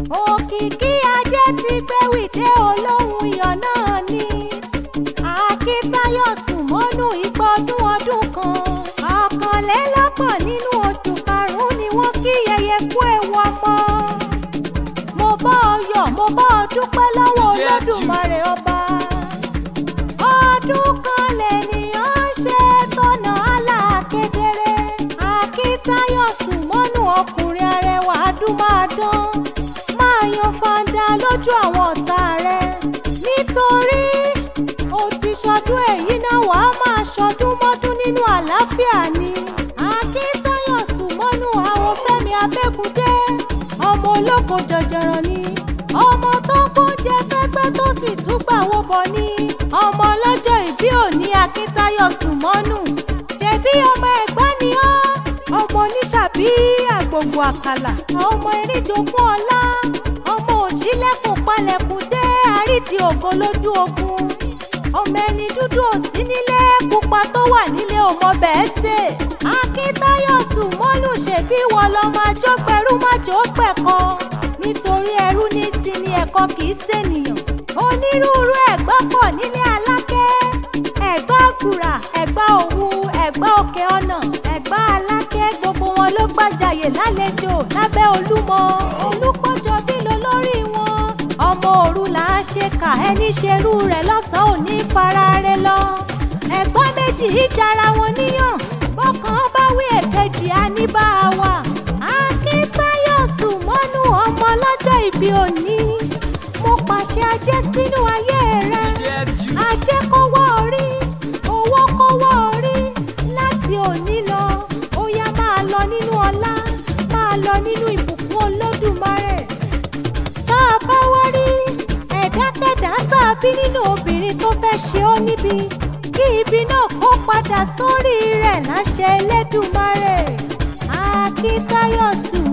Òkìkí ajé ti gbé wìdé olóhùn iyọ̀ náà ni. Akíntayọ̀ Sùmọ́nù ìgbọ́dún ọdún kan. 21 nínú oṣù karùn-ún ni wọ́n kí yẹyẹ kú ewu ọmọ. Mo bá ọ yọ̀, mo bá ọ dúpẹ́ lọ́wọ́ Olódùmarè ọba. Ọdún kan lènìyàn ń ṣe tọ̀nà aláàkedere. Akíntayọ̀ Sùmọ́nù ọkùnrin arẹwà adúmáadán. Máa yan fanda lójú àwọn ọ̀tá rẹ̀. Nítorí o ti ṣọdún èyí náà wàá máa ṣọdún mọ́dún nínú àlàáfíà ni. Akíntayọ̀ Sùmọ́nù àwọn Fẹ́mi Abẹ́gúndé ọmọ ológo jọjọrọ ni. Ọmọ tó ń kóúnjẹ pẹ́pẹ́ tó sì tún gbàwó bọ̀ ni. Ọmọ ọlọ́jọ́ ìbí òní Akíntayọ̀ Sùmọ́nù. Ṣebí ọmọ Ẹ̀gbá ni ọ́. Ọmọ oníṣàbí àgbòǹgbò àkàlà. Ọmọ eríjogún ọlá. Ọmọ òṣìlẹ̀kùn palẹ̀kùn dé àrídìí ògo lójú ogun. Ọmọ ẹni dúdú ò sí nílé, pupa tó wà nílé ò mọ bẹ́ẹ̀ sè. Akíntayọ̀ Sùmọ́nù ṣèbí wọ́n lọ máa jó pẹ̀rú má jó pẹ̀kọ. Nítorí ẹrú ní sinmi ẹ̀kọ kì í ṣènìyàn. Onírúurú ẹ̀gbá pọ̀ nílé Aláké. Ẹ̀gbá Àgùrà, Ẹ̀gbá Òwu, Ẹ̀gbá Òkè Ọ̀nà, Ẹ̀gbá Aláké gbogbo wọn ló gbàjàyè lálejò lábẹ́ Olúmọ. Olúkọ́jọ bí lolórí wọn. Ọmọ òru là á ṣe kà ẹni ṣerú rẹ̀ lọ́sàn-án òní fara rẹ̀ lọ. Ẹ̀gbọ́n méjì ìjara wọn níyàn. Bọ́kàn bá wí èkejì á ní bá a wà. Akíntayọ̀ Sùmọ́nù ọmọ ọlọ́jọ́ ìbí òní. Mo pàṣẹ ajé sínú ayé rẹ. Ajé kó wọ́ orí, owó kó wọ́ orí. Láti òní lọ, ó yá máa lọ nínú ọlá, máa lọ nínú ìbùkún Olódùmarè. Tá a bá wá rí ẹ̀dákẹ́dá tá a bí nínú obìnrin tó fẹ́ ṣe ọ́ níbi, kí ibi náà kó padà sórí rẹ̀ láṣẹ Elédùmarè. Akíntayọ̀ Sùmọ́nù.